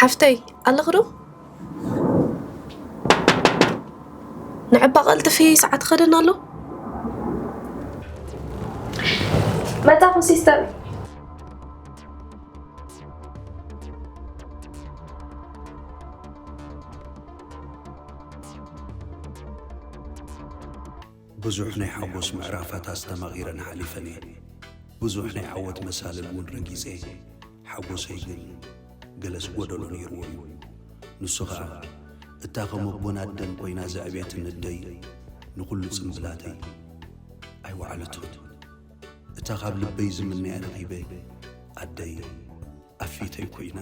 ሓፍተይ ኣለኺ ዶ? ንዕባ ቀልጥፊ፣ ሰዓት ኸደን ኣሎ። መጻኹ ሲስተር። ብዙሕ ናይ ሓጎስ ምዕራፋት ኣስተማቒረን ሓሊፈን እየ። ብዙሕ ናይ ዓወት መሳልል እውን ረጊጸ እየ። ሓጎሰይ ግን ገለስ ጎደሎ ነይርዎ እዩ። ንሱ ኸኣ እታ ከም ኣቦን ኣደን ኮይና ዘዕብየትኒ ኣደይ ንኹሉ ጽምብላተይ ኣይወዓለቶን። እታ ካብ ልበይ ዝምነያ ረኺበ ኣደይ ኣፊተይ ኮይና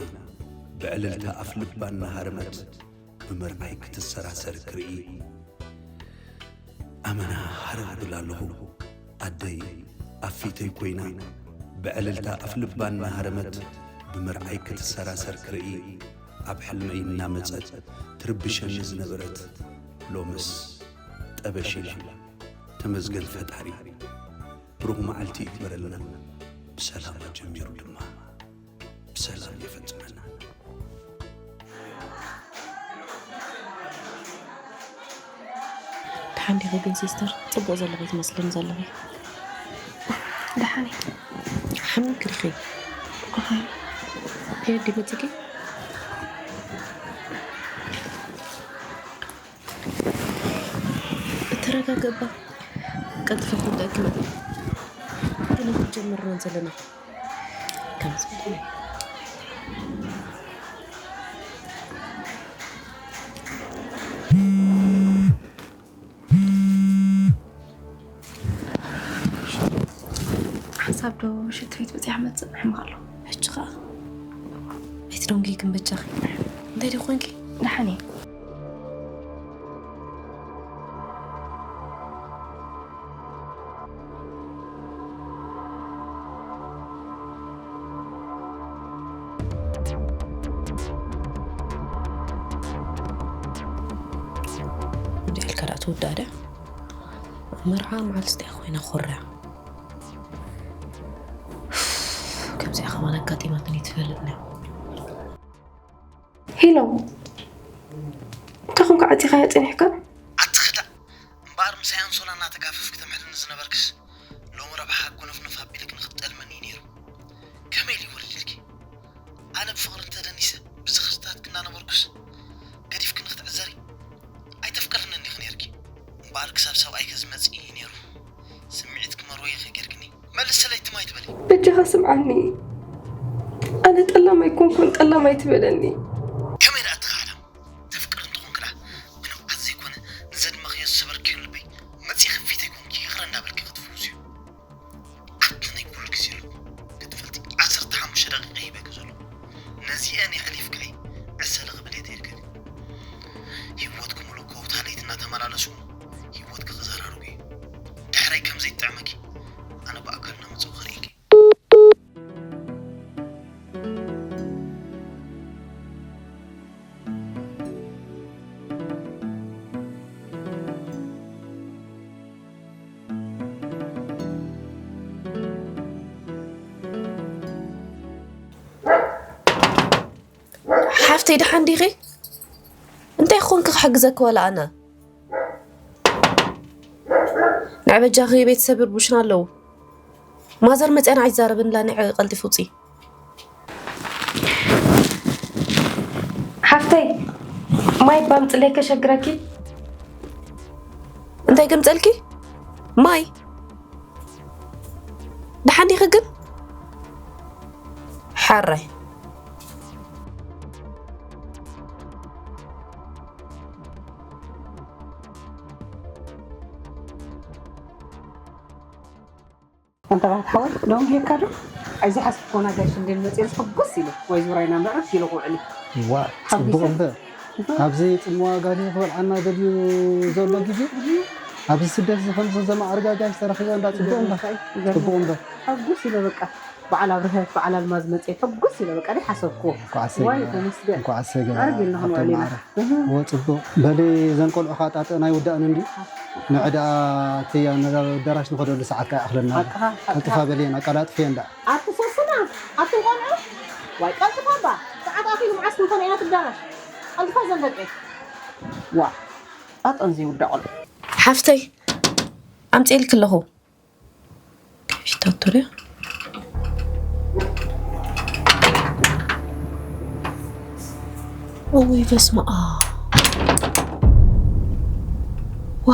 ብዕልልታ ኣፍልባ እናሃረመት ብመርዓይ ክትሰራሰር ክርኢ ኣመና ሃረር እብል ኣለኹ። ኣደይ ኣብ ፊተይ ኮይና ብዕልልታ ኣፍልባ እናሃረመት ብመርዓይ ክትሰራሰር ክርኢ ኣብ ሕልመይ እናመጸት ትርብሸኒ ዝነበረት ሎምስ ጠበሽ ኢላ። ተመስገን ፈጣሪ። ብሩኽ መዓልቲ ይግበረልና። ብሰላም ኣጀሚሩ ድማ ብሰላም የፈጽመና። ደሓን ዲኺ ግን ሲስተር? ጽቡቕ ዘለኺ ትመስልኒ ዘለኺ። ደሓን እየ። ሓሚምኪ ዲኺ? ኦይ። ፔር ድዩ መጺኪ? እተረጋገባ ቀልጥፈ ክወደቂ ግን ክንጀምር ኢና ዘለና። ከምዚ ሓንሳብ ዶ ሽንቲ ቤት በጺሓ መጽእ ሕማቕ ኣሎ። ሕጂ ኸኣ ኣይትደንጉዪ ግን በጃኺ። እንታይ ዶ ኾንኪ? ደሓን እየ። እንዲያልካ ደኣ ትውዳእ ድያ? መርዓ መዓልቲ እዚኣ ኮይና ኮርያ። ከምዚኣ ከማን ኣጋጢማትኒ ትፈልጥ ድያ? ሄሎ፣ እንታይ ኮንካ ዓጺኻያ ጸኒሕካ? ኣቲ ኽዳእ እምበኣር ምሳይ ኣንሶላ እናተጋፈፍኪ ተምሕድኒ ዝነበርክስ ሎሚ ረብሓ ጎነፍነፍ ኣቢልኪ ንኽትጠልመኒ እዩ ነይሩ። ከመይ ኢሉ ይወርድ ኢልኪ? ኣነ ብፍቕሪ እንተደኒሰ ብዝኽርታትኪ እናነበርኩስ ገዲፍክኒ ክትዕዘሪ? ኣይተፍቅርንን ኢኺ ነይርኪ። እምበኣር ክሳብ ሰብኣይኪ ዝመጽእ እዩ ነይሩ ስምዒትኪ መርወይኺ ጌርክኒ። መልስ ሰለይቲ ማይ ትበሊ። በጃኻ ስምዓኒ። ኣነ ጠላም ኣይኮንኩን፣ ጠላም ኣይትበለኒ። ከመይ ደኣ ትኽሕዳ? ተፍቅሪ እንተኾንኪ ደኣ ብንብዓት ዘይኮነ ንዘድመኽዮ ዝሰበርክዮን ልበይ መጺኺ ፊተይ ኮንኪ ይቕረ እንዳበልኪ ክትፍውስዮ። ኣብቲ ናይ ኩሉ ግዜ ኣለዎ ክትፈልጢ ዓሰርተ ሓሙሽተ ደቂቐ ሂበኪ ዘለኹ። ነዚአን የሕሊፍካይ ዕሰለ ክብል እየ ተይልክን። ህይወት ክምሎ ከውታ ለይቲ እናተመላለሱ ህይወትኪ ክዘራርጉ እየ። ዳሕራይ ከም ዘይጥዕመኪ ኣነ ብኣካል እናመፅኡ ክርእየኪ። ሓፍተይ ደሓን ዲኺ? እንታይ ኮንኪ ክሕግዘኪ ዋላ ኣነ? ንዕ በጃኺ ቤተሰብ ይርቡሽና ኣለዉ። ማዘር መፅያ ንዓይ ትዛረበኒ ኣላ ንዕ ቀልጢፊ ውፂ። ሓፍተይ ማይ ባምፅለይ ከሸግረኪ። እንታይ ከምፀልኪ? ማይ ደሓን ዲኺ ግን? ሓራይ ኣንታ ባት ሓወይ ደንጉየካ ዶ? ኣይዝሓስብኮ ናጋሽ እንዴን መፅኤ ሕጉስ ኢሉ ወይ ዙራይና ምዕርፍ ኢሉ ክውዕል እዩ። ዋ ፅቡቕ እምበር ኣብዚ ፅምዋ ጋዲ ክበልዓና ደልዩ ዘሎ ግዜ ኣብዚ ስደት እዚ ከምዚ ዘማዕርግ ኣጋይሽ ተረኺበ እንዳ ፅቡቕ እምበር ፅቡቕ እምበር ሕጉስ ኢለ በቃ በዓል ኣብርሀ በዓል ኣልማዝ መፅኤ ሕጉስ ኢለ በቃ ደይ ሓሰብኩዎ። እንኳዕ ኣሰይ ዋይ ገበረ ተመስገን እንኳዕ ኣሰይ ገበረ ኣረግ ኢልና ኣቶ ክንውዕል ኢና። ማዕረ እወ ፅቡቕ በሊ ዘን ቆልዑ ከዓ ጣጠን ኣይውዳእን እንዲ ንዕ ደኣ እቲ ኣዳራሽ ንኸደሉ ሰዓት ከዓ ይኣኽለና ኣሎ። ኣጥኻ፣ ኣጥኻ። ቀልጥፋ በልየን ኣቀላጥፍየን ደኣ። ኣቲ ሶስና ኣቲ ቆልዑ ዋይ ቀልጥፋ እባ ሰዓት ኣኺሉ መዓስ እንተ ርኢና ትዳናሽ። ኣልፋ ዘን ደቀይ። ዋ፣ ኣጠን ዘይውዳእ ቆልዓ። ሓፍተይ፣ ኣምፅኤልኪ ኣለኹ። ቪክቶሪያ። እውይ፣ በስመ ኣብ። ዋ።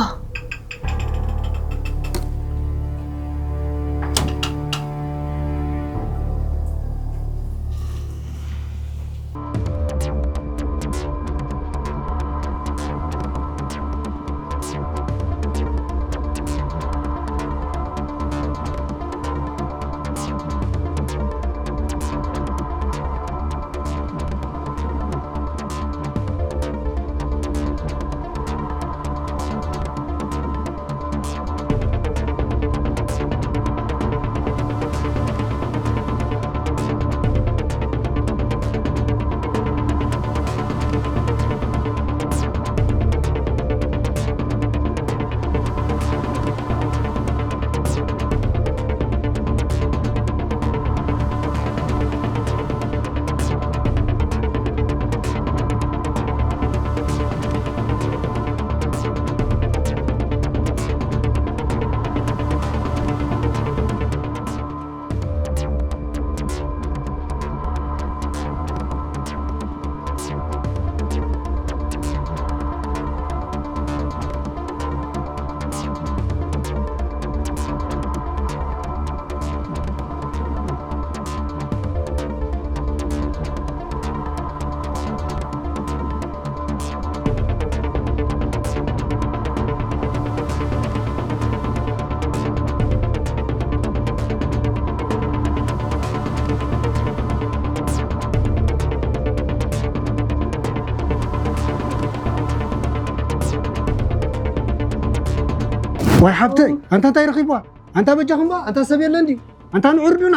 ዋይ ሓብተይ፣ ኣንታ እንታይ ረኺብዋ? ኣንታ በጃኹም ባ፣ ኣንታ ሰብ የለን ድዩ? ኣንታ ንዑ ርዱና፣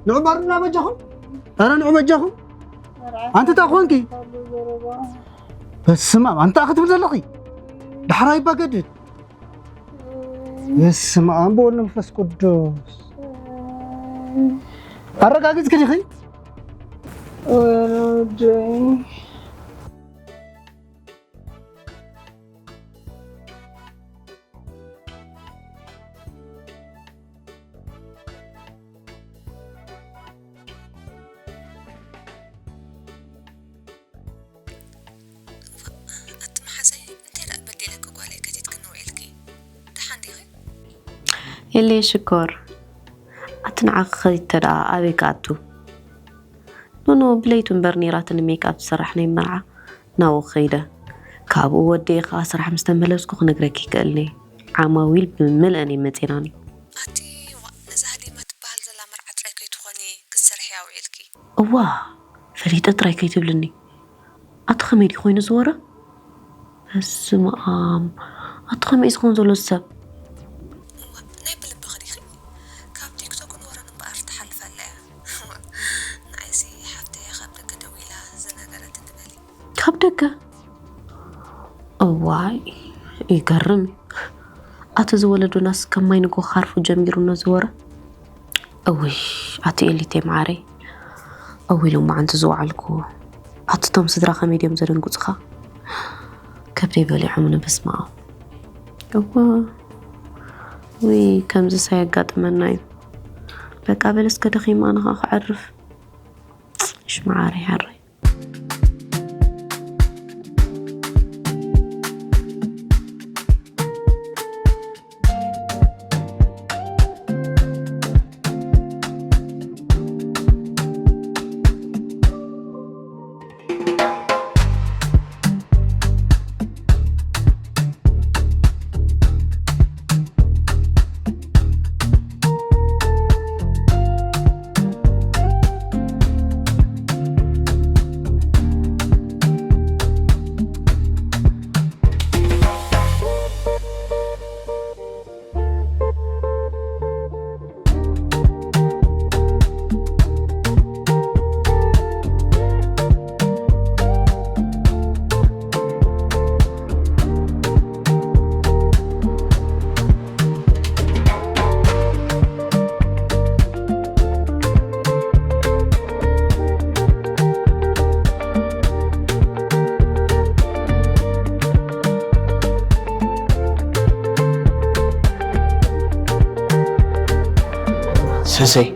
ንዑ ባርዱና በጃኹም። ኧረ ንዑ በጃኹም። ኣንቲ እንታይ ኮንኪ? በስመ ኣብ፣ ኣንታ ክትብል ዘለኺ? ዳሕራይ ባ ገድድ። በስመ ኣብ ወወልድ ወመንፈስ ቅዱስ። ኣረጋጊጽኪ ዲኺ? ወረደይ። ኣቲ መሓዛይ፣ እንታይ ደኣ በዲለኪ ጓለይ ከቲትክኒ ውዒልኪ? ደሓን ዲኺ? የለየ ሽኮር፣ ኣቲ ንዓኺ ከቲተ ደኣ ኣበይ ክኣቱ? ኖኖ፣ ብለይቱ እምበር ነይራትኒ ሜክኣፕ ትስራሕ ናይ መርዓ ናብኡ ከይደ። ካብኡ ወደየ ከኣ ስራሕ ምስ ተመለስኩ ክነግረኪ ይክእልኒ። ዓማዊል ብምልአን እየን መጺኤናኒ። ኣቲ ዋእ፣ ነዛ ሃሊማ ትበሃል ዘላ መርዓ ጥራይ ከይትኾኒ ክትሰርሕያ ውዒልኪ። እዋ፣ ፈሊጠ ጥራይ ከይትብልኒ። ኣቲ ከመይ ድዩ ኮይኑ ዝወረ? በስመ ኣብ። ኣቲ ከመይ እዩ ዝኸውን ዘሎ እዚ ሰብ? እዋ፣ ናይ ብልብኺ ዲኺ? ካብ ቲክቶክን ወረን እምበኣር ትሓልፍ ኣላ እያ። ንዓይሲ ሓፍተይ እያ ካብ ደገ ደዊላ ዝነገረትኒ በሊ። ካብ ደገ? እዋይ፣ ይገርም እዩ። ኣቲ እዚ ወለዶናስ ከም ማይ ንጎ ክሃርፎ ጀሚሩ ነዚ ወረ። እውይ፣ ኣቲ ኤሊተይ መዓረይ። እውይ፣ ሎማዓንቲ ዝወዓልኩዎ። ኣቲ እቶም ስድራ ከመይ ድዮም ዘደንግጹኻ? ከብደይ በሊዖምኒ፣ በስመ ኣብ። እዋ፣ ውይ፣ ከምዚስ ኣየጋጥመና እዩ። በቃ በል እስከ ደኺመ ኣነ ኸኣ ክዕርፍ። እሽ መዓረይ ሓረይ። ተሰይ፣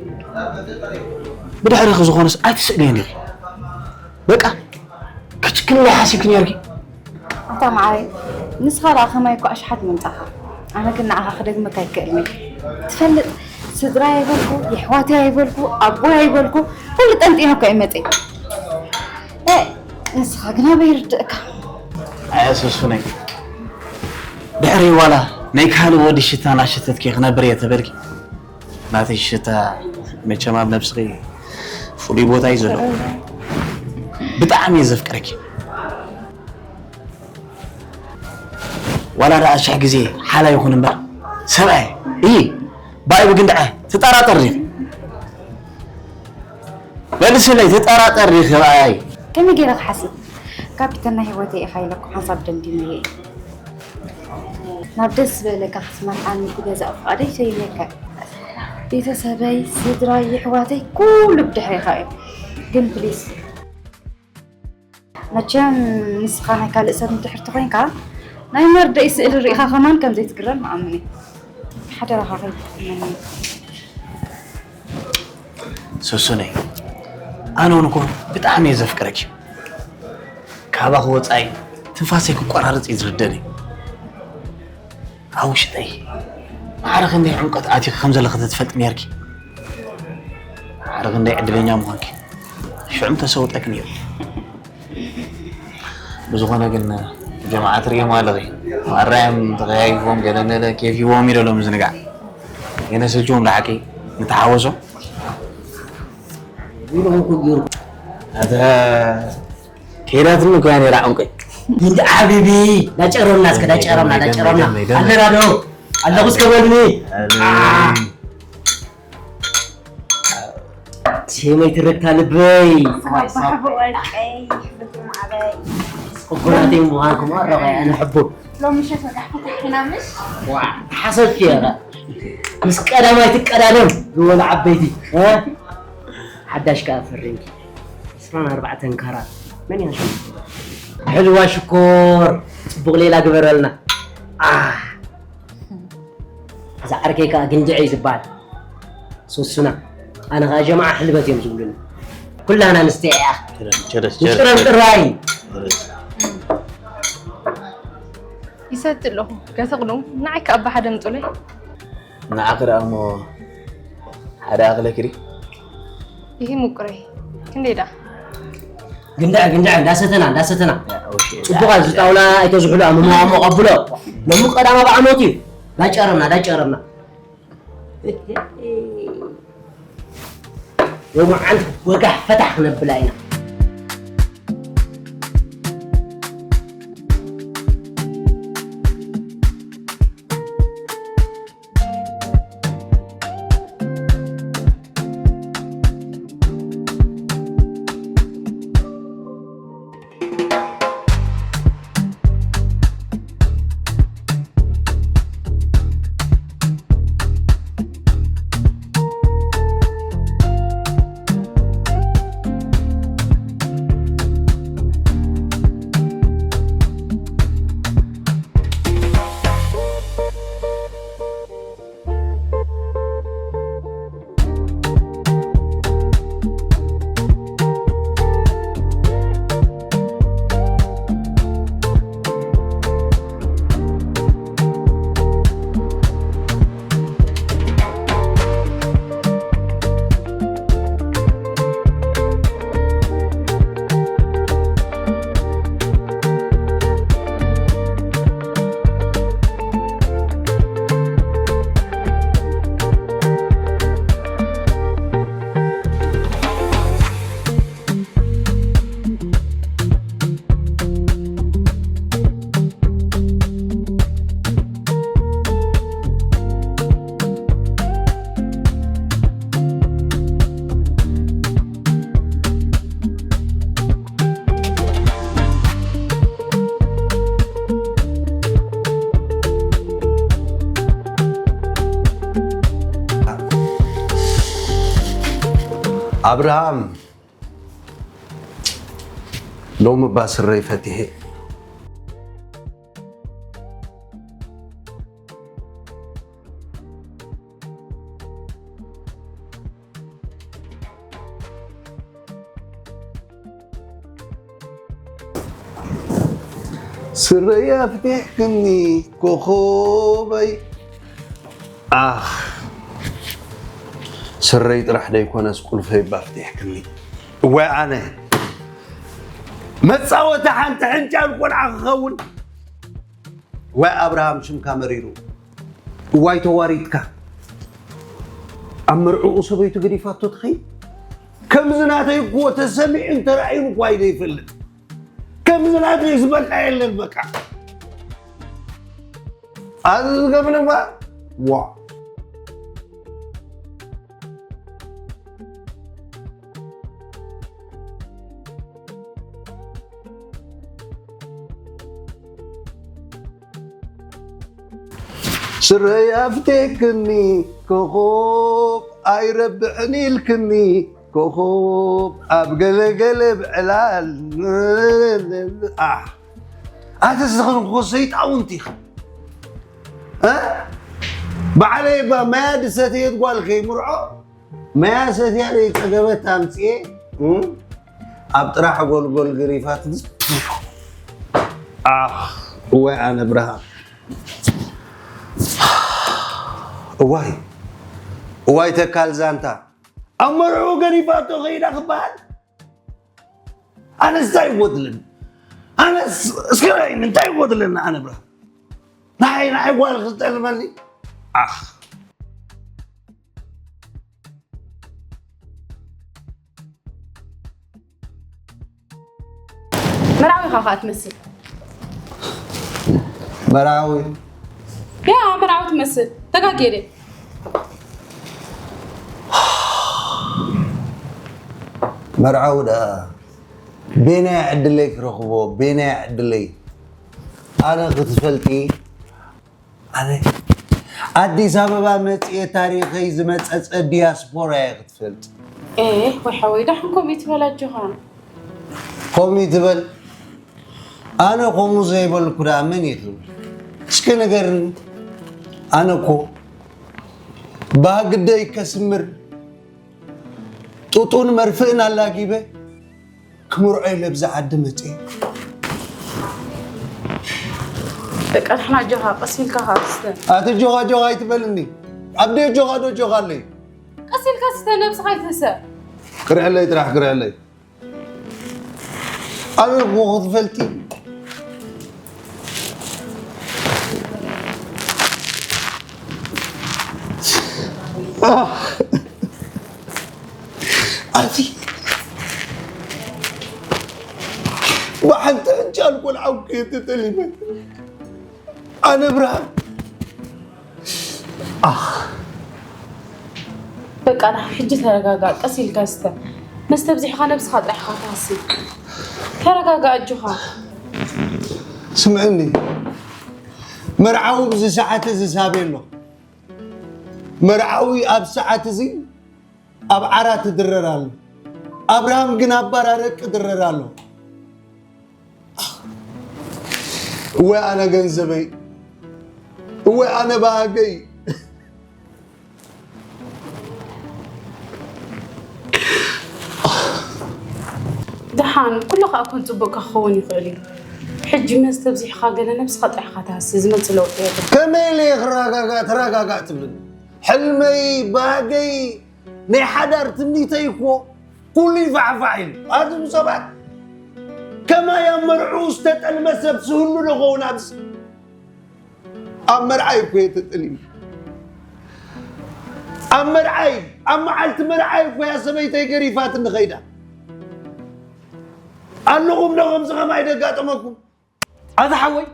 ብድሕሪኺ ዝኾነስ ኣይትስእልየን ኢኺ። በቃ፣ ክችክለይ ሓሲብኪ ነይርኪ። ኣታ መዓረይ፣ ንስኻ ደኣ ከማይ እኮ ኣሽሓት ምምጻኻ። ኣነ ግን ንዓኻ ክደግመካ ኣይክእልን እየ። ትፈልጥ፣ ስድራይ ኣይበልኩ፣ የሕዋተይ ኣይበልኩ፣ ኣቦይ ኣይበልኩ፣ ኩሉ ጠንጢነ እኮ እየ መጺአ። እ፣ ንስኻ ግን ኣበይ ይርድእካ? ኣየ ሱሱነይ፣ ድሕሪ ዋላ ናይ ካልእ ወዲ ሽታ እናሸተትኪ ክነብር እየ ተበልኪ፣ ናተይ ሽታ መቸም ኣብ ነብስኺ ፍሉይ ቦታ እዩ ዘለዎ። ብጣዕሚ እየ ዘፍቅረኪ። ዋላ ደኣ ሽሕ ግዜ ሓላ ይኹን እምበር ሰብኣይ እይ። ብኣይ ብግንድዐ ትጠራጠር ዲኺ? መልስለይ፣ ትጠራጠር ዲኺ ብኣይ? ከመይ ገይረ ክሓስብ? ካፒተን ናይ ህይወተይ ኢኻ ኢለኩ ሓንሳብ ደምዲመዮ እየ። ናብ ደስ ዝበለካ ክትመርዓኒ ብገዛእ ፍቓደይ ሸይመካ። ቤተሰበይ፣ ስድራይ፣ የሕዋተይ ኩሉ ብድሕሬኻ እዮም። ግን ፕሊስ፣ መቸም ንስኻ ናይ ካልእ ሰብ እንድሕር ተኾይንካ፣ ናይ መርደኢ ስእሊ ርኢኻ ከማን ከም ዘይትግረም እኣምን እየ። ሓደራኻ ከይትሕመኒ። ሱሱነይ፣ ኣነ እውን እኮ ብጣዕሚ እየ ዘፍቅረኪ። ካባኺ ወጻኢ ትንፋሰይ ክቆራረጽ እዩ ዝርደኒ። ኣብ ውሽጠይ ማዕረ ክንደይ ዕምቆት ኣቲኺ ከም ዘለኺ ተትፈልጢ ነይርኪ። ማዕረ ክንደይ ዕድለኛ ምዃንኪ ሽዑ ምተሰወጠኪ ነይሩ። ብዝኾነ ግን ጀማዓ ትርእዮም ኣለኺ። ማራዮም ተኸያይፎም ገለ መለ ኬፍ ሂቦም ኢሎም ምዝንጋዕ። የነሰልችዎም ደሓቂ ንተሓወሶም። ኣተ ከይዳትኒ እኮ እያ ነይራ ዕንቆይ። እንዲ ሓቢቢ፣ ዳጨረምና እስከ፣ ዳጨረምና፣ ዳጨረምና። ኣለና ዶ? ኣለኹ እስከ በሉኒ። ሴመይ ትረግታ ልበይ። ሳባ ሕቡእ ወርቀይ፣ ብግርማ ኣበይ። ጽጉናተይ ምዃንኩም ኣረኸ ኣነ ሕቡብ። ሎሚ ምሸት ወጋሕ ፈታሕ ኢና ምሽ? ዋ፣ ተሓሰብኪ እያ። ምስ ቀዳማይ ትቀዳደም ዝበሉ ዓበይቲ፣ እ? ሓዳሽ ከኣ ፈሪምኪ። ዕስራን ኣርባዕተን ካራት። መን እያ ሽሙ? ሕልዋ ሽኮር። ጽቡቕ ሌላ ግበረልና። ኣህ። እዛ ዓርከይ ከኣ ግንድዐ እዩ ዝበሃል። ሱሱና። ኣነ ከኣ ጀማዓ ሕልበት እዮም ዝብሉኒ። ኩላና ንስተያ እያ። ቸረስ፣ ቸረስ፣ ንጥረም ቸረስ። ጥራይ። ቸረስ። ይሰቲ ኣለኹ። ገሰቕሉ፣ ንዓይ ከኣ ብሓደ ምጡለይ። ንዓኺ ደኣ እሞ ሓደ ኣኽለኪ ድዩ? ይሂ ምቁረይ። ክንደይ ደኣ? ግንድዐ፣ ግንድዐ፣ እንዳሰተና፣ እንዳሰተና። ያ፣ ኦኬ። ጽቡቕ ኣብዚ ጣውላ ኣይተዝሕሉ፣ ኣሞ፣ ኣሞ ቀብሎ። ሎሚ ቀዳማ ብዓመቱ እዩ። ዳጨረምና፣ ዳጨረምና። ሎማዓንቲ ወጋሕ ፈታሕ ክነብላ ኢና። ኣብርሃም፣ ሎሚ እባ ስረይ ፈቲሐ። ስረይ ኣፍቲሕክኒ ኮኾበይ። ኣኽ፣ ስረይ ጥራሕ ደይኮነስ ቁልፈይ ባፍቲሕክኒ። እዋይ ኣነ መጻወቲ ሓንቲ ሕንጫን ቆልዓ ክኸውን። እዋይ ኣብርሃም ሽምካ መሪሩ። እዋይ ተዋሪድካ። ኣብ መርዕኡ ሰበይቱ ገዲፋቶ ትኸይድ። ከምዚ ናተይ እኮ ተሰሚዑን ተራእዩን እኳ እዩ ዘይፈልጥ። ከምዚ ናተይ ዝበልዓ የለን በቃ። ኣዚ ዝገብርባ ዋ። ስረይ ኣፍቴክኒ ኮኾብ ኣይረብዕን ኢልክኒ ኮኾብ ኣብ ገለገለ ብዕላል። ኣህ፣ ኣተ ዝኽንኮ ሰይጣውንቲ ኢኻ። እ? ባዕለይ ባ ማያ ድሰተየት ጓል ከይምርዖ፣ ማያ ሰትያ ዘይጸገበት ኣምጽኤ፣ እ? ኣብ ጥራሕ ጎልጎል ገሪፋት። ኣኽ፣ እዋይ ኣነ ብርሃን። እዋይ፣ እዋይ ተካል ዛንታ። ኣብ መርዑ ገሪፋቶ ከይዳ ክበሃል? ኣነስ እንታይ ይጎድለኒ? ኣነስ እስከ ራእይኒ እንታይ ይጎድለኒ? ኣነ ብርሃን። ንዓይ፣ ንዓይ ጓል ክጠልመኒ? ኣኽ። መርዓዊ ኢኻ ኸኣ ትመስል። መርዓዊ? ያ፣ መርዓዊ ትመስል። ተጋግየ ድየ? መርዓዊ ደኣ ቤናይ ዕድለይ ክረኽቦ፣ ቤናይ ዕድለይ። ኣነ ክትፈልጢ፣ ኣነ ኣዲስ ኣበባ መጽየ ታሪኸይ ዝመጸጸ ዲያስፖራ እየ ክትፈልጥ። ኤ፣ ወይ ሓወይ፣ ዳሕን ከምኡ ይትበል ኣጆኻ። ከምኡ ይትበል? ኣነ ከምኡ ዘይበልኩ ደኣ መን እዩ ክብል? እስኪ ንገርኒ። ኣነ እኮ ባህግደይ ከስምር ጡጡን መርፍእን ኣላጊበ ክምርዖ ኢለ ኣብዚ ዓዲ መጽየ። በቃ ንሕና ኣጆኻ፣ ቀስ ኢልካ ኸዓ ስተ። ኣቲ ጆኻ ጆኻ ኣይትበልኒ። ኣብ ድዮ ጆኻ ዶ ጆኻ ኣለይ? ቀስ ኢልካ ስተ፣ ነብስኻ ኣይትህሰ። ክርዕለይ ጥራሕ ክርዕለይ። ኣበይ እኮ ክትፈልጢ? ኣቲ ብሓንቲ ዕንጫል ቆልዓ እኮ እየ ተጠሊመ። ኣነ ብርሃን። ኣኽ። በቃ ንሓ ሕጂ ተረጋጋእ፣ ቀስ ኢልካ ስተ። መስተ ኣብዚሕኻ ነብስኻ ጥራሕ ኢኻ ትሃሲ። ተረጋጋእ ኣጆኻ። ስምዕኒ፣ መርዓዊ ኣብዚ ሰዓት እዚ ሳቤ ኣሎ። መርዓዊ ኣብ ሰዓት እዚ ኣብ ዓራት ይድረር ኣሎ። ኣብርሃም ግን ኣብ ባር ኣረቂ ይድረር ኣሎ። እወ ኣነ ገንዘበይ፣ እወ ኣነ ባህገይ። ደሓን ኩሉ ኸኣ ኮን ጽቡቕካ ክኸውን ይኽእል እዩ። ሕጂ መስተ ኣብዚሕኻ ገለ ነብስኻ ጥራሕ ኢኻ ትሃሲ፣ ዝመጽእ ለውጢ የለን። ከመይ ኢለ እየ ክረጋጋእ፣ ተረጋጋእ ትብልኒ? ሕልመይ፣ ባህገይ፣ ናይ ሓዳር ትምኒተይ እኮ ኩሉ ይፋሕፋሕ ኢሉ። ኣቱም ሰባት ከማይ ኣብ መርዕኡ ዝተጠልመ ሰብ ዝህሉ ዶ ኸውን ኣብዚ? ኣብ መርዓይ እኮ እየ ተጠሊመ። ኣብ መርዓይ፣ ኣብ መዓልቲ መርዓይ እኮ እያ ሰበይተይ ገሪፋትኒ ከይዳ። ኣለኹም ዶ ከምዚ ከማይ ደጋጠመኩም? ኣታ ሓወይ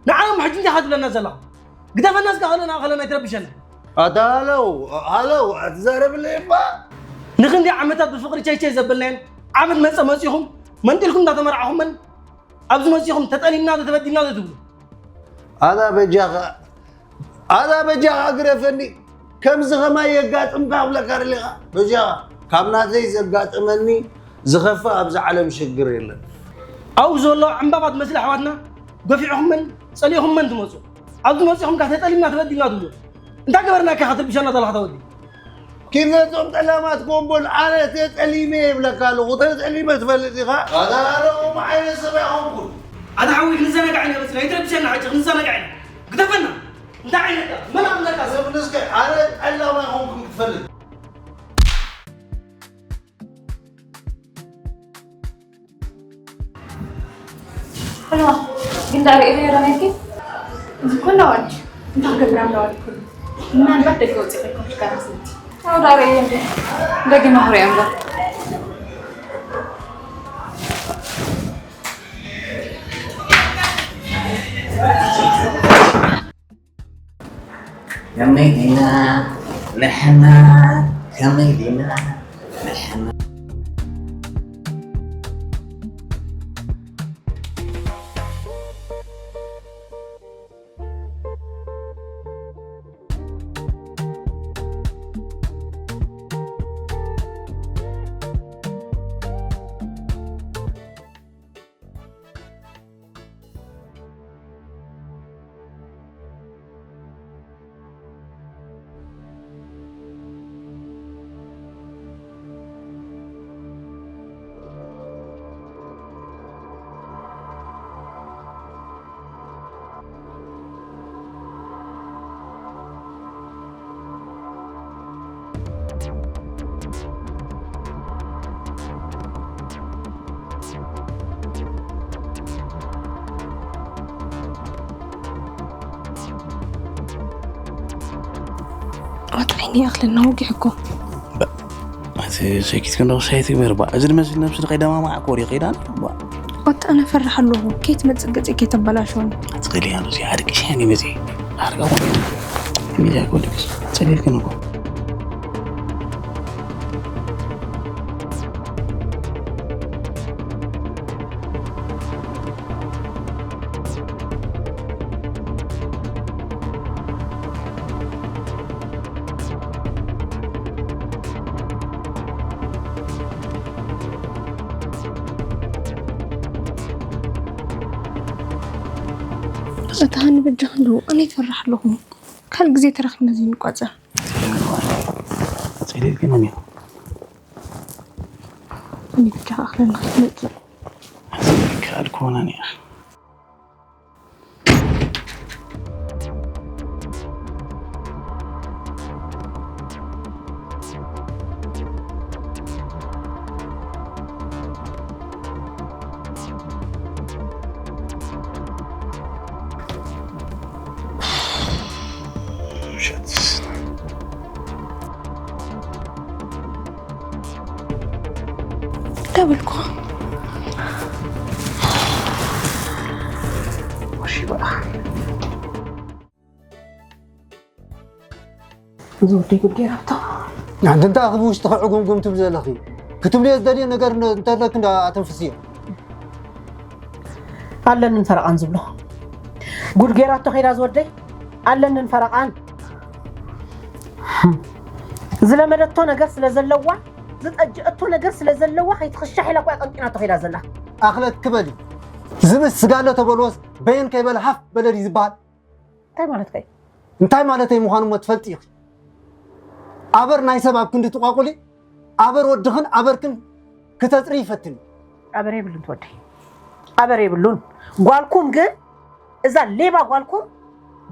ንዓና እሞ ሕጂ እንታይ ኢኻ ትብለና ዘለኻ? ግደፈና እስከ ከለና ከለና ኣይትረብሸና። ኣታ ሃለው ሃለው ኣትዛረብለይ እባ። ንኽንደይ ዓመታት ብፍቕሪ ቸይቸይ ዘበልናየን ዓመት መጸ መጺኹም መንጢልኩም እንዳተመርዓኹመን ኣብዚ መጺኹም ተጠሊምና ዶ ተበዲልና ዶ ትብሉ? ኣታ በጃኻ ኣታ በጃኻ ግረፈኒ። ከምዚ ኸማይ የጋጥምካ ክብለካ ደሊኻ በጃኻ ካብ ናተይ ዘጋጠመኒ ዝኸፍእ ኣብዚ ዓለም ሽግር የለን። ኣብኡ ዘሎ ዕምባባ ትመስል ኣሕዋትና ገፊዕኹመን ጸሊእኹመን ትመጹ ኣብዚ መጺኹም ከኣ ተጠሊምና ተበዲልና ትብሉ እንታይ ገበርናካ ኢኻ ትርብሸና ዘለኻ ተወዲ። ኪድ ነቶም ጠላማት ኮምቦል ኣነ ተጠሊመ ይብለካ ኣለኹ። ተጠሊመ ትፈልጥ ኢኻ? ኣታ ኣነ ከምኡ ዓይነት ሰብ ኣይኮንኩን። ኣታ ሓወይ ክንዘናጋዕ ኢና መፂና፣ ኣይትረብሸና ሕጂ፣ ክንዘናጋዕ ኢና። ግደፈና። እንታይ ዓይነት መን ኣለካ ሰብ? ንስከ ኣረ ዕላማ ይኾንኩም ክትፈልጥ። ሄሎ፣ ግን ዳርኤ ሄሮ ነኪ? እዚ ኩሉ ወዲ እንታይ ክገብር ኣለዋ ኩሉ? ምናልባት ደገ ወፂ ኮይንኩም ትጋራ ስንቲ። ያው ዳርኤ እንዴ? ደገ ማህሪ እምበር። ከመይ ዲና ንሕና ከመይ ዲና ንሕና። ኣት ዓይኒ ይኣኽለና ወጊሕኮ። እቲ ሰኪት ክንዶ ሳይት ይመርባ እዚ ዝመስል ነብሲ ከይደማማዕ ኮሪ ከይዳን ባ ኣት ኣነ ፈርሕ ኣለኹ። ከይትመጽእ ገጸይ ከይተበላሽወኒ። ትኽእል እያ ነዚ ሓድቂ ሻኒ መጺ ሓርቃ ኮሪ ሚዛ ኮልክስ ጸሊልክን እኮ እታ ሃኒ በጃ ክንዶ ኣነ ይፈርሕ ኣለኹ። ካልእ ግዜ ተራኺብና ዘይንቋጸር። ጸሊልክን እኔ ሃኒ በጃ ኣኽለና ክትመጽእ። ካልኮና እኔ ደብልኩ ወሺ በቃ እዚ ወደይ ጉድ ገይራቶ። ንዓንተ እንታይ ኣኽቢ ውሽጥኺ ዕጉምጉም ትብል ዘለኺ? ክትብልዮ ዝደልዮ ነገር እንተለኪ እንዳ ኣተንፍስዮ። ኣለንን ፈረቓን ዝብሎ ጉድ ገይራቶ ከይዳ ዝወደይ ኣለንን ፈረቓን ዝለመደቶ ነገር ስለ ዘለዋ ዝጠጅአቶ ነገር ስለ ዘለዋ ከይትኽሻሕ ኢላ እኳ ቀንጢናቶ ከይዳ ዘላ። ኣኽለት ክበሊ ዝብስ ስጋ ኣሎ ተበልዎስ በየን ከይበለ ሃፍ በለ ድዩ ዝበሃል? እንታይ ማለትካ እዩ? እንታይ ማለተይ ምዃኑ እሞ ትፈልጢ ኢኺ። ኣበር ናይ ሰብ ኣብ ክንዲ ትቋቁሊ ኣበር ወድኽን ኣበርክን ክተጽሪ ይፈትን እዩ። ኣበር የብሉን ትወደይ ኣበር የብሉን። ጓልኩም ግን እዛ ሌባ ጓልኩም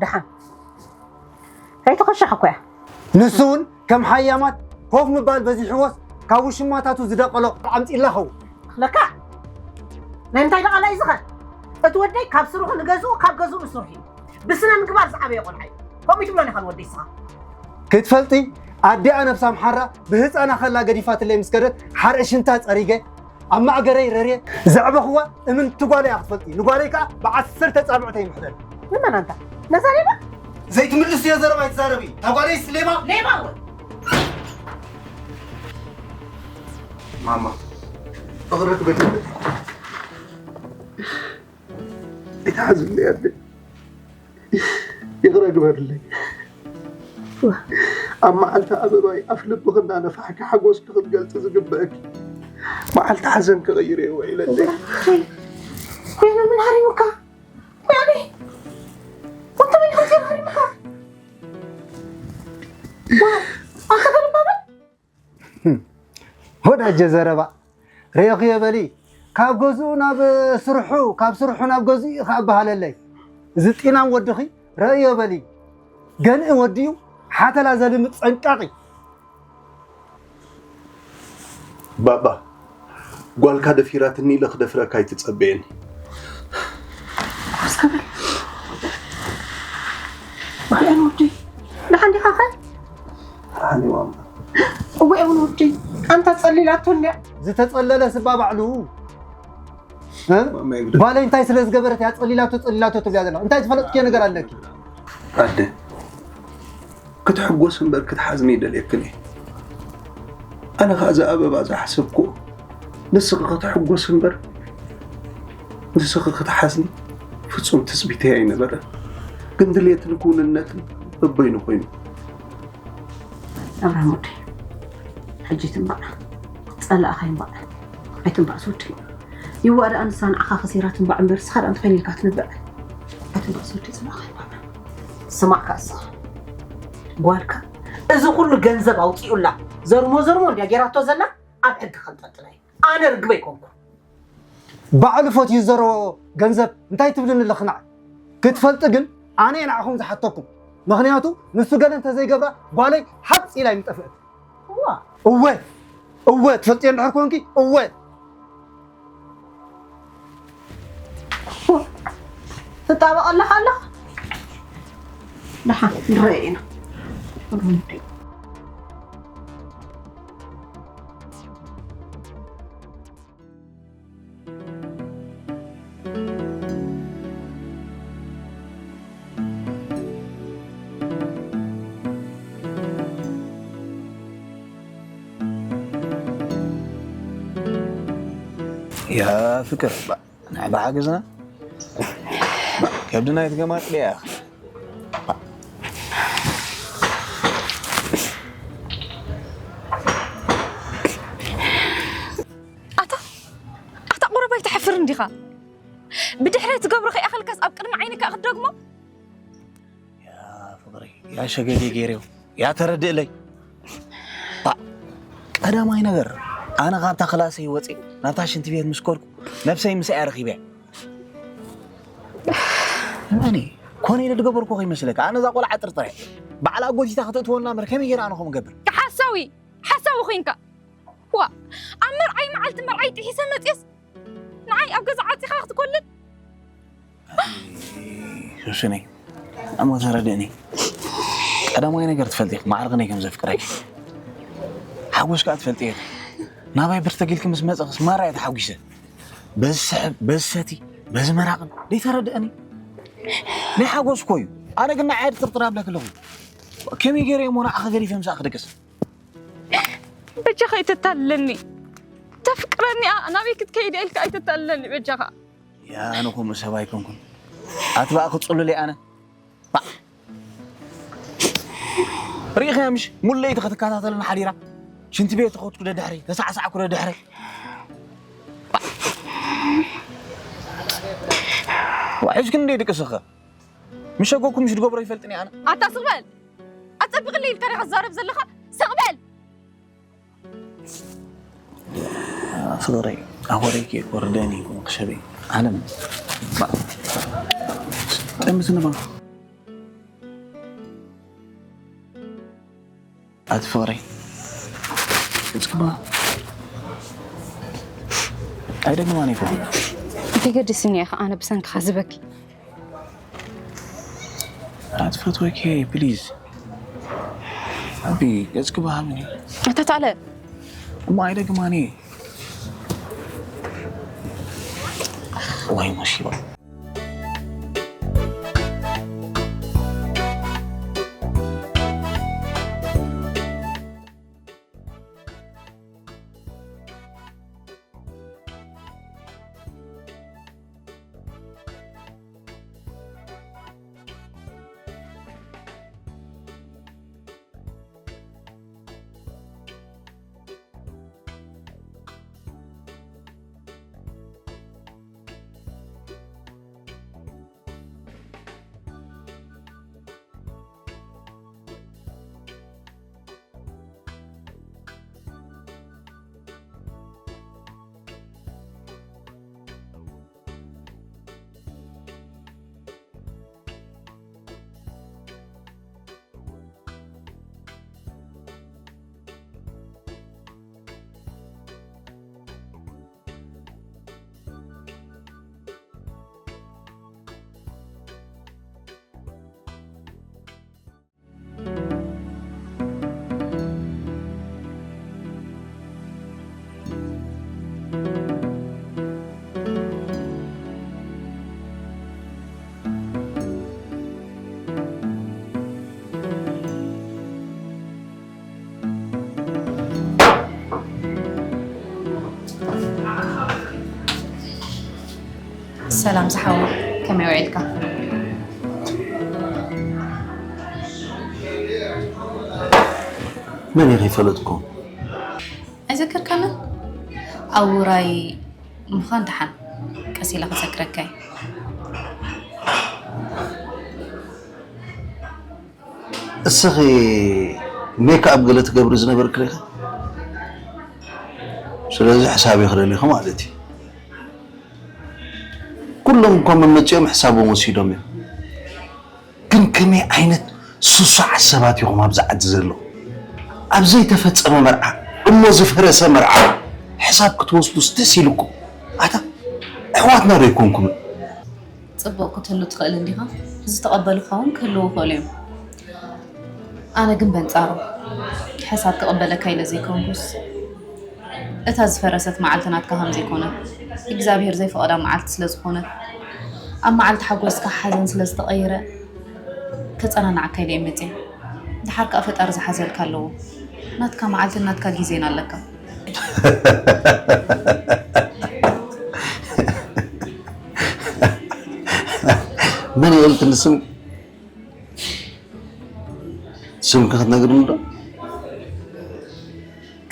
ደሓን ከይተኸሻሕ እኮ እያ። ንሱ እውን ከም ሓያማት ኮፍ ምባል በዚሕዎስ ካብ ውሽማታቱ ዝደቐሎ ኣምፂላ ኸውን። ለካ ናይ ምንታይ ደቓላ እዩ ዝኸ እቲ ወደይ ካብ ስርሑ ንገዝኡ ካብ ገዝኡ ንስርሑ እዩ። ብስነ ምግባር ዝዓበየ ቆልዓ እዩ። ከምኡ ትብሎ ዲኻ ንወደይ ስኻ? ክትፈልጢ ኣዲኣ ነብሳ ምሓራ ብህፃና ከላ ገዲፋትለይ ምስ ከደት ሓርኢ ሽንታ ፀሪገ ኣብ ማእገረይ ረርየ ዘዕበኽዋ እምንቲ ጓለይ እያ ክትፈልጢ። ንጓለይ ከዓ ብዓሰርተ ፃብዕተይ ይምሕለል። ንመን ኣንታ? ነዛ ሌባ? ዘይትምልስዮ ዘረባ ኣይትዛረቢ። እታ ጓለይስ ሌባ? ሌባ እውን። ማማ ፍቕሪ ትበድል ኣይትሓዝለይ ኣደይ፣ ይቕረ ግበርለይ። ኣብ መዓልቲ ኣበባይ ኣፍ ልብኺ እናነፋሕኪ ሓጎስኪ ክትገልፂ ዝግበአኪ መዓልቲ ሓዘንኪ ቀይረዮ ውዒለ ኣደይ። ኮይኑ ምን ሃሪሙካ? ያኔ ወንተ ምን ከምዚ ሃሪሙካ? ዋ ኣንተ ከልባበል ወዳጀ ዘረባ ርኢኽዮ በሊ ካብ ገዝኡ ናብ ስርሑ፣ ካብ ስርሑ ናብ ገዝኡ እዩ ከኣ በሃለለይ። እዚ ጢናም ወድኺ ረእዮ በሊ። ገንኢ ወዲ እዩ፣ ሓተላ ዘልምድ ጸንቃቂ። ባባ፣ ጓልካ ደፊራትኒ ኢለ ክደፍረካ ኣይትጸበየኒ። እስከ በል። ወዲኣን ወዲ። ደሓን ዲኻ ኸ? ደሓን እየ ማማ። እወ እውን ወዲ። ኣንታ ጸሊላቶ እንድያ። ዝተጸለለ ስባ ባዕሉ እ? ማማ ይግደል። ጓለይ እንታይ ስለ ዝገበረት እያ ጸሊላቶ ጸሊላቶ ትብልያ ዘለኻ? እንታይ ዝፈለጥክዮ ነገር ኣለኪ? ኣደ፣ ክትሕጎስ እምበር ክትሓዝኒ ይደልየክን እየ። ኣነ ኸኣ እዚ ኣበባ ዝሓሰብኩ ንስኺ ክትሕጎስ እምበር ንስኺ ክትሓዝኒ ፍጹም ትጽቢተይ ኣይነበረን። ግን ድልየትን ክውንነትን በበይኑ ኮይኑ። ኣብርሃም ወደይ፣ ሕጂ ትንባዕ ጸላእኻ ይንባዕ ኣይትንባዕ ዝወደይ። ይዋ ደኣ ንሳ ንዓኻ ከሲራ ትንባዕ እምበር ንስኻ ደኣ እንተኾይኑ ኢልካ ትንብዕ ኣይትንባዕ ዝወደይ፣ ጸላእኻ ይንባዕ። ስማዕ ከኣ ንስኻ ጓልካ እዚ ኩሉ ገንዘብ ኣውጺኡላ ዘርሞ ዘርሞ እንድያ ጌራቶ ዘላ ኣብ ሕጊ ከንጠልጥላ እዩ። ኣነ ርግበ ኣይኮንኩ። ባዕሉ ፈትዩ ዝዘረቦ ገንዘብ እንታይ ትብልኒ ኣለኺ ንዓይ? ክትፈልጢ ግን ኣነ እየ ንዓኹም ዝሓተኩም። ምኽንያቱ ንሱ ገለ እንተዘይገብራ ጓለይ ሓፅ ኢላ ኣይምጠፍእት። እዋ እወ እወ ትፈልጥዮ እንድሕር ኮንኪ እወ ትጣበቕ ኣለኻ ኣለኻ። ደሓን ንረአ ኢና። ያ ፍቅር፣ ንዓይ ብሓገዝና ከብድና ይትገማጥ ድያ? ኣታ ኣታ ቁሩብ ኣይትሓፍርን ዲኻ? ብድሕረይ ትገብሮ ከይኣኸልካስ ኣብ ቅድሚ ዓይኒ ከኣ ክትደግሞ? ያ ፍቅሪ፣ ያ ሸገሌ ገይረዮ፣ ያ ተረድእለይ። ባ፣ ቀዳማይ ነገር ኣነ ካብታ ክላሰይ ወፂ ናብታ ሽንቲ ቤት ምስ ከድኩ ነብሰይ ምስኣ ረኺበ። እመኒ፣ ኮነ ኢለ ዝገበርኩ ከይመስለካ፣ ኣነ እዛ ቆልዓ ጥርጥረ ባዕላ ጎቲታ ክትእትወልና እምበር ከመይ ገይረ ኣነ ከምኡ ገብር? ሓሳዊ ሓሳዊ ኮይንካ። ዋ፣ ኣብ መርዓይ መዓልቲ መርዓይ ጥሒሰ መፅየስ ንዓይ ኣብ ገዛ ዓፂኻ ክትኮልል? ሱስነይ፣ እሞ ተረድእኒ። ቀዳማይ ነገር ትፈልጢ ኢኺ ማዕረ ክንደይ ከም ዘፍቅረኪ። ሓጎስ ከኣ ትፈልጢ ኢኺ። ናባይ ብር ተጊልኪ ምስ መጸኽስ ማራ እየ ተሓጒሰ። በዚ ስሕብ፣ በዚ ሰቲ፣ በዚ መራቕን ደይተረድእኒ። ናይ ሓጎስ እኮ እዩ። ኣነ ግን ንዓይ ጥርጥር ኣብለኪ ኣለኹ። ከመይ ገይረ እየ እሞ ንዓኺ ገዲፈ ምሳኺ ክድቅስ? በጃኻ ኣይተታልለኒ። ተፍቅረኒ እያ፣ ናበይ ክትከይድ እያ ኢልካ ኣይተታልለኒ በጃኻ። ያ፣ ኣነ ከምኡ ሰብ ኣይኮንኩን። ኣትባእኺ ጽሉል እየ ኣነ። ባ፣ ርኢኽያ ምሽ? ሙለይቲ ክትከታተለኒ ሓዲራ። ሽንቲ ቤት ተኸድኩ ደድሕሪ፣ ተሳዕሳዕኩ ደድሕሪ። ዋ፣ ሒዝክኒ እንደ ድቅስኸ? ምሽ ኣጎኩም ምሽ ድገብሮ ይፈልጥኒ ኣነ። ኣታ ስቕ በል። ኣጸብቕለይ ኢልካ ዲኻ ትዛረብ ዘለኻ? ስቕ በል። ፍቕረይ፣ ኣወረይ ከይኮርደኒ ይኹን ክሸበይ። ዓለም። ባ፣ ጥምት ንባ። ኣቲ ፍቕረይ። እጽባ። ኣይደግማን ይኹን። ከገድስኒ ኢኻ ኣነ ብሰንክኻ ዝበኪ። ኣቲ ፈትወኪ፣ ፕሊዝ። ኣቢ፣ ገጽኪ ብሃብኒ። ኣታ ተዓለ። እሞ ኣይደግማን እየ። ወይ ሙሲባ። ሰላም ዝሓወ፣ ከመይ ውዒልካ? መን ኢኺ ይፈለጥኩም? ኣይዘከርካንን? ኣብ ውራይ ምዃን ደሓን፣ ቀስ ኢለ ክዘክረካ እየ። እስኺ ሜክኣፕ ገለ ትገብሪ ዝነበርክ ዲኺ? ስለዚ ሕሳብ ይኽደልኺ ማለት እዩ። ኩሎም እኮ መመፂኦም ሕሳቦም ወሲዶም እዮም። ግን ከመይ ዓይነት ስሱዓት ሰባት ኢኹም ኣብዚ ዓዲ ዘለኹም? ኣብ ዘይተፈፀመ መርዓ እሞ ዝፈረሰ መርዓ ሕሳብ ክትወስዱስ ደስ ኢልኩም? ኣታ ኣሕዋትና ዶ ኣይኮንኩምን? ጽቡቕ ክትህሉ ትኽእል እንዲኻ፣ ዝተቐበሉኻ እውን ክህልዉ ይኽእሉ እዮም። ኣነ ግን በንጻሩ ሕሳብ ክቕበለካ ኢለ ዘይኮንኩስ፣ እታ ዝፈረሰት መዓልቲ ናትካ ከም ዘይኮነት፣ እግዚኣብሄር ዘይፈቐዳ መዓልቲ ስለ ዝኾነት፣ ኣብ መዓልቲ ሓጎስካ ሓዘን ስለ ዝተቐየረ፣ ከጸናንዓካ ኢለ እየ መጽየ። ደሓር ከኣ ፈጣሪ ዝሓዘልካ ኣለዎ። ናትካ መዓልትን ናትካ ግዜን ኣለካ። መን እየ ኢልክኒ ስም? ስምኪ ክትነግርኒ ዶ?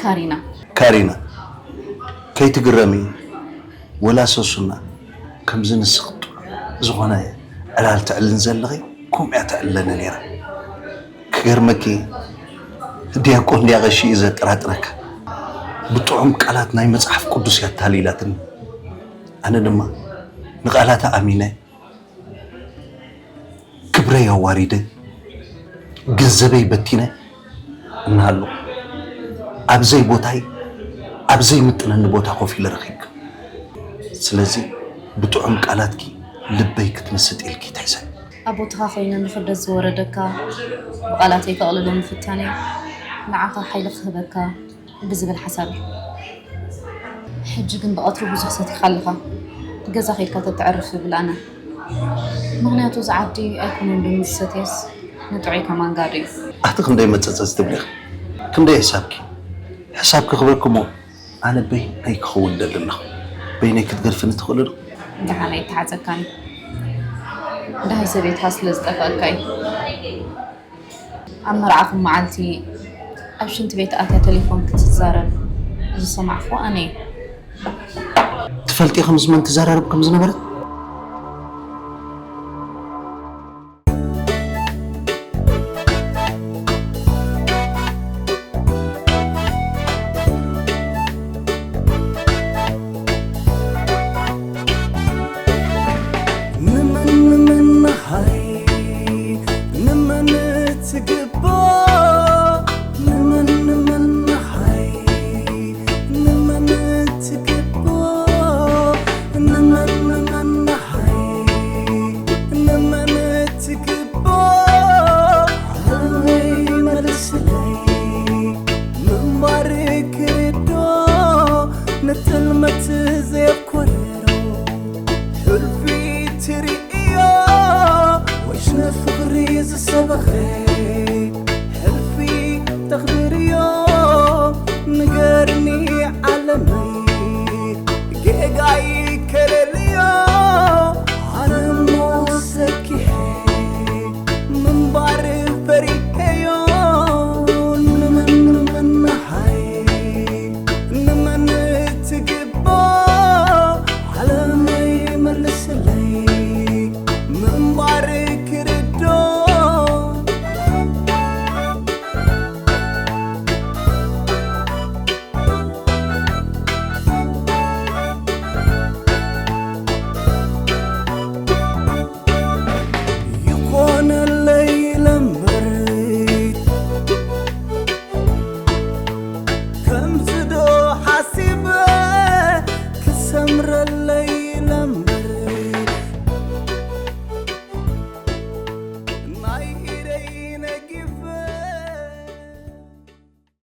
ካሪና። ካሪና፣ ከይትግረሚ፣ ወላ ሰሱና፣ ከምዚ ንስኺ ጥዑም ዝኾነ ዕላል ትዕልን ዘለኺ፣ ከምኡ እያ ትዕልለኒ ነይራ። ክገርመኪ፣ ዲያቆን ዲያ ቀሺ እዩ ዘጠራጥረካ። ብጥዑም ቃላት ናይ መጽሓፍ ቅዱስ እያ ኣታሊላትኒ። ኣነ ድማ ንቓላታ ኣሚነ፣ ክብረይ ኣዋሪደ፣ ገንዘበይ በቲነ እናሃለኹ፣ ኣብ ዘይቦታይ፣ ኣብ ዘይምጥነኒ ቦታ ኮፍ ኢለ ረኺብኪ። ስለዚ ብጥዑም ቃላትኪ ልበይ ክትምስጥ ኢልኪ ትሕሰቢ። ኣብ ቦታኻ ኮይነ ንኽብደት ዝወረደካ ብቓላተይ ከቕልሎ ምፍታነይ ንዓኻ ሓይሊ ክህበካ ብዝብል ሓሳብ እዩ። ሕጂ ግን ብቐትሩ ብዙሕ ሰቲኻ ኣለኻ። ገዛ ከይድካ ተተዕርፍ ይብል ኣነ። ምኽንያቱ እዚ ዓዲ ኣይኮነን ዶ ምስ ሰትየስ ንጥዑይ ከማን ጋዶ እዩ። ኣቲ ክንደይ መጸጸጽ ትብሊ ኢኺ? ክንደይ ሕሳብኪ? ሕሳብኪ ክበኪ እሞ ኣነ በይነይ ክኸውን ደሊ ኣለኹ። በይነይ ክትገድፍኒ ትኽእሊ ዶ? ደሓን ኣይተሓዘካኒ። ደሃይ ሰበይትኻ ስለ ዝጠፍኣካ እዩ። ኣብ መርዓኹም መዓልቲ ኣብ ሽንቲ ቤት ኣትያ ቴሌፎን ክትዛረብ ዝሰማዕኹ ኣነ እየ። ትፈልጢ ኢኺ ምስ መን ትዘራረብ ከም ዝነበረት? ንመን ንመን ንሃይ ንመን ትግባእ ንመን ንመን ንሃይ ንመን ትግባእ ንመን ንመን ንሃይ ንመን ትግባእ ሃይ መልስለይ ምንባር ክርዶ ንጥልመት ዘየኮረሮ ሕልፊ ትርእዮ ወይስ ንፍቕሪ ዝሰበኸ ሕልፊ ተኽብሮ